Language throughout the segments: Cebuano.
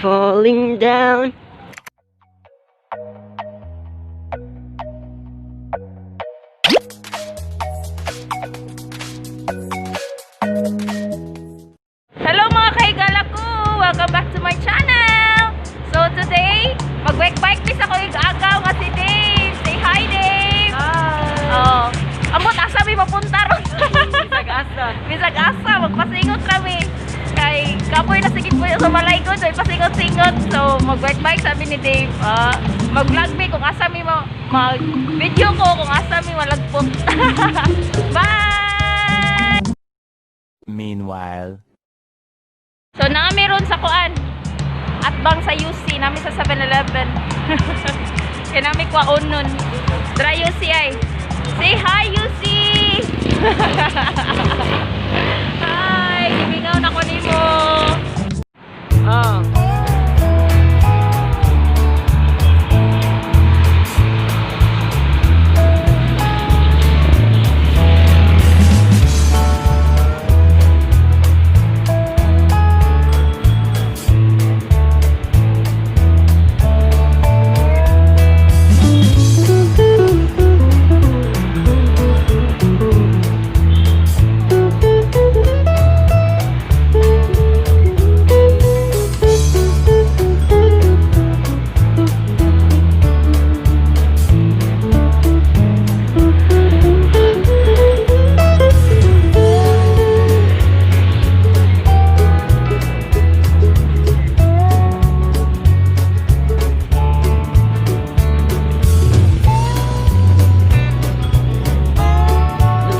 Falling down. Hello, mga kahigala ko! Welcome back to my channel! So today, mag-bike bike sa ko agaw nga si Dave! Say hi, Dave! Hi! Oh. Amot, asa mi mapunta ron? Bisag asa. Bisag asa, magpasingot kami. Kay kapoy na sige po sa malay ko, so ipasingot-singot. So mag-bike bike sabi ni Dave. Ah, mag-vlog mi kung asa mi mo mag-video ko kung asa mi malagpot. Bye! Meanwhile. So nami ron sa kuan. At bang sa UC, nami sa 7-Eleven. Kaya nami kwaon nun. Dra UC ay. Say hi, UC! Hi! Gimingaw na ko nimo. Ah.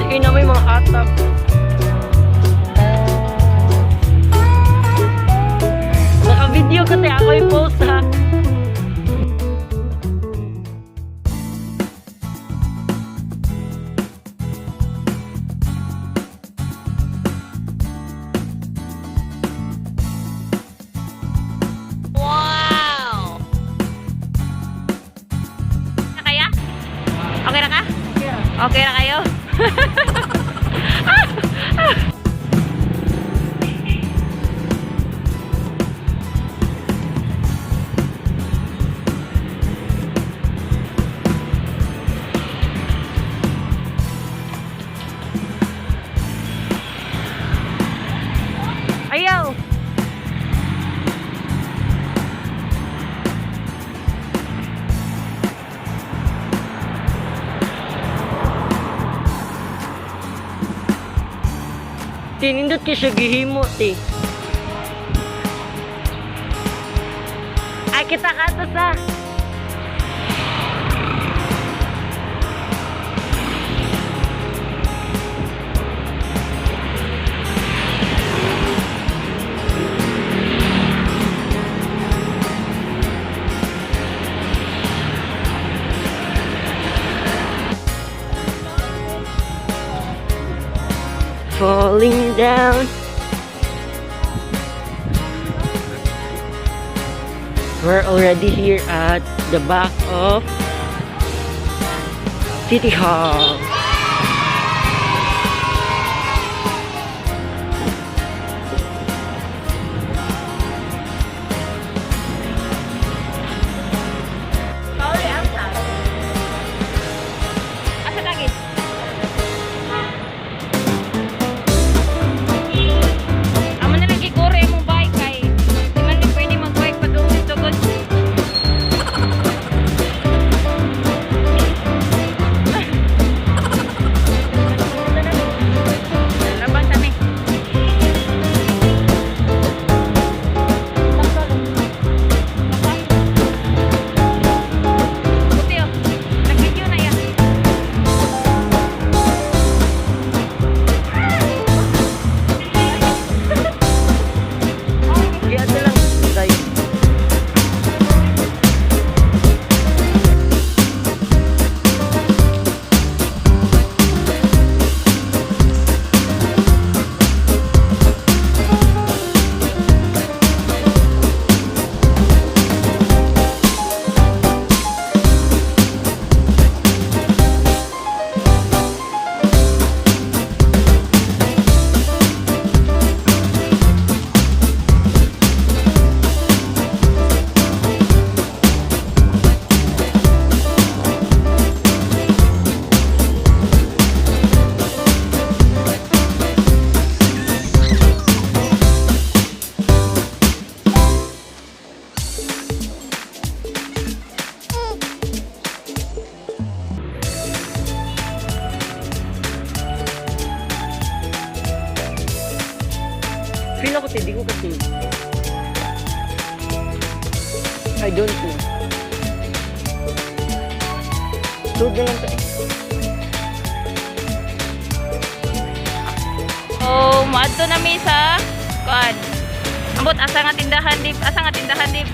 Sige na may mga atap. Naka-video ko te, ako i-post ha. Wow! Na kaya? Okay na ka? Okay na kayo? Ayaw! Tinindot kay siya gihimo, ti. Ay, kita ka to sa. Falling down. We're already here at the back of City Hall. Pauli ang sa. Asa lagi? Amo na lang giguro imong bike kay di man mi pwede mag-bike padung tugod. Pila ko, di ko kasi. I don't know. Sulod na lang tayo. So, moadto na mi sa kuan. Ambot asa nga tindahan dip, asa nga tindahan dip.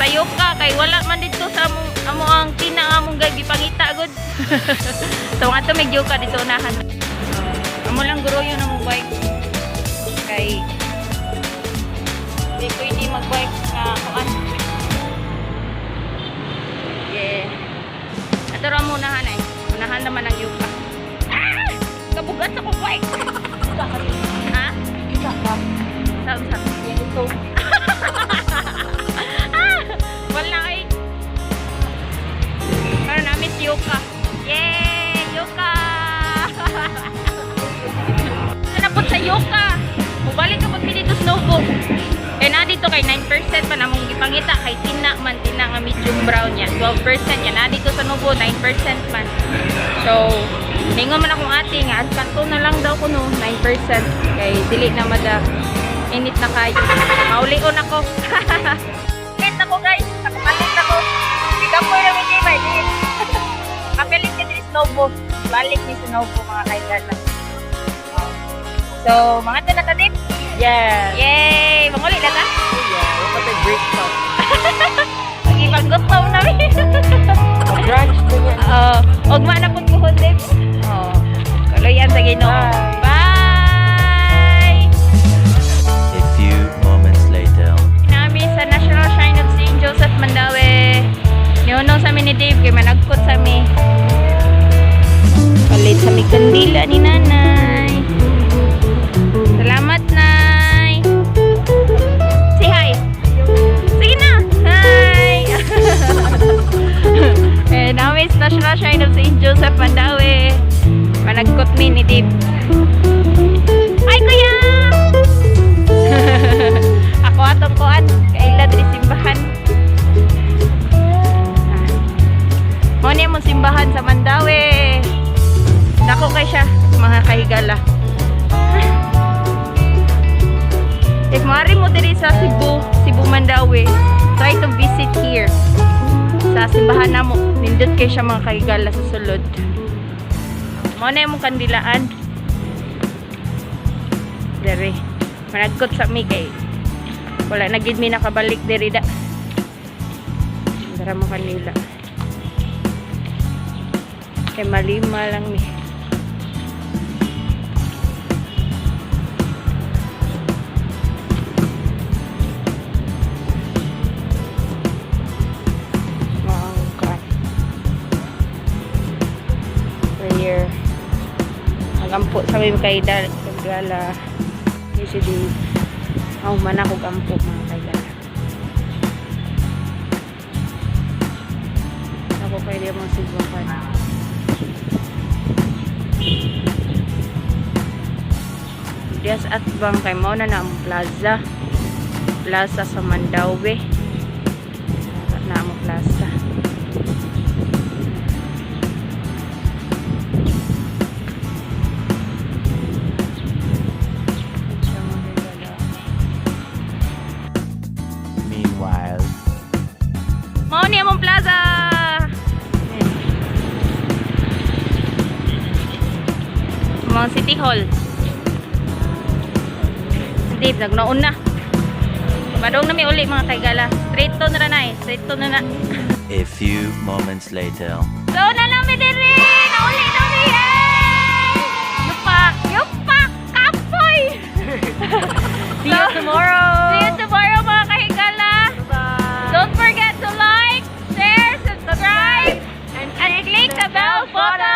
Sayo ka kay wala man didto sa among amo ang tina nga among gipangita gud. So ngadto mig yuka dito unahan. Amo lang guro yun among bike. Kay di pwede mag-bike nga kuan. Yeah. Ato ra mo unahan ay. Unahan naman ang yuka. Ah! Kabugat sa kong bike. Ha? Sa Ito. Ah! Wala ay. Pero namin si Yuka. Yay! Yuka! Napot sa Yuka. Mubalik ka pag dito Snowbook. Eh na dito kay 9% pa namong gipangita kay tina man, tina nga medium brown niya. 12% niya na dito sa Novo 9% man. So, ningon man akong ate nga kato na lang daw kuno 9% kay dili na mada init na kayo. Maulion ako. Palit ako, guys. Nakapalit ako. Ikapoy na mi di. Kapilit ni Snowbo. Balik ni Snowbo, mga kaigala. So, mga to na ta, Dip. Yes! Yay! Manguli na ta. Yeah, wala pa breakfast. Pag-gutom na mi. Brunch ko yan. Oo. Ugma na pud kuhon, Dip. Oh. Kaloyan sa Ginoo. Bye! A few moments later. Nami sa National Shrine of St. Joseph Mandaue. Niunong sa mi ni Dave kay managkot sa mi. Palit sa mi kandila ni Nanay. Salamat, Nay. Say hi. Sige na. Hi. Eh, nami sa National Shrine of St. Joseph Mandaue. Managkot mi ni Dave. Hi, Kuya! Ako atong kuan, kaila diri simbahan. Ah. Mao ni among simbahan sa Mandaue. Dako kay siya, mga kahigala. If maari mo diri sa Cebu, Cebu Mandaue, try to visit here. Sa simbahan namo, nindot kay siya, mga kahigala, sa sulod. Mao na imong kandilaan. Dere. Managkot sa mi kay wala na gid mi nakabalik diri da. Dara mo kanila. Kay malima lang mi. Maang kan. Prayer. Magampo sa mi kay dal gala. Si Dave. Aw man ako gampo, mga kaigala. Ako kay di mo sigbahan. Dias at bang kay mao na na ang plaza. Plaza sa Mandaue. Na ang plaza. Siya, mga kaigala. Meanwhile. Mao ni among plaza. Yes. Mga City Hall. Dave, nagnaon na. Padong na mi uli, mga kaigala. Straight to na na eh. Straight to na na. A few moments later. So na namin diri! Nauli na mi! Yay! Yupak! Yupak! Kapoy! See you tomorrow! See you tomorrow, mga kahigala! Bye! Don't forget to like, share, subscribe, and click the bell button.